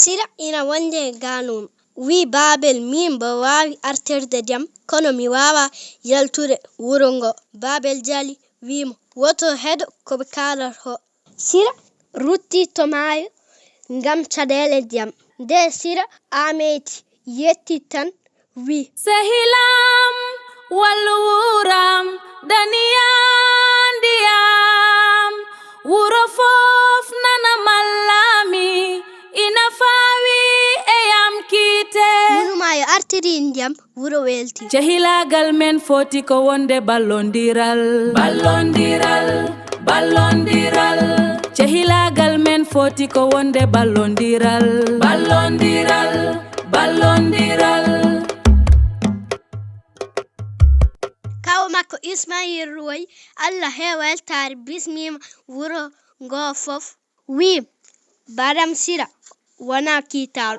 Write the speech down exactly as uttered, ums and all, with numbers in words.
Sira ina wonde e ganum. Wi Babel, min mbo waawi artirde ndiyam, kono mi waawaa yaltude wuro ngo. Babel jali, wi mo, woto heɗo ko ɓe kaalata ko. Sira rutti to maayo ngam caɗeele ndiyam. Nde Sira ameeti yetti tan, wi. Sehilam, wallu wuuram, daniya ndiyam, wuro fof nana mallami, ina faawi e yam kiite. Wuro maayo artiri ndiyam, wuro weelti. Cehilaagal men foti ko wonde ballondiral. Ballondiral, ballondiral. Cehilaagal men foti ko wonde ballondiral. Ballondiral, ballondiral. Kaw makko Ismail Ruway, Allah he weltaare bismima wuro ngo fof. Wi, Badam Sira, wona kiital.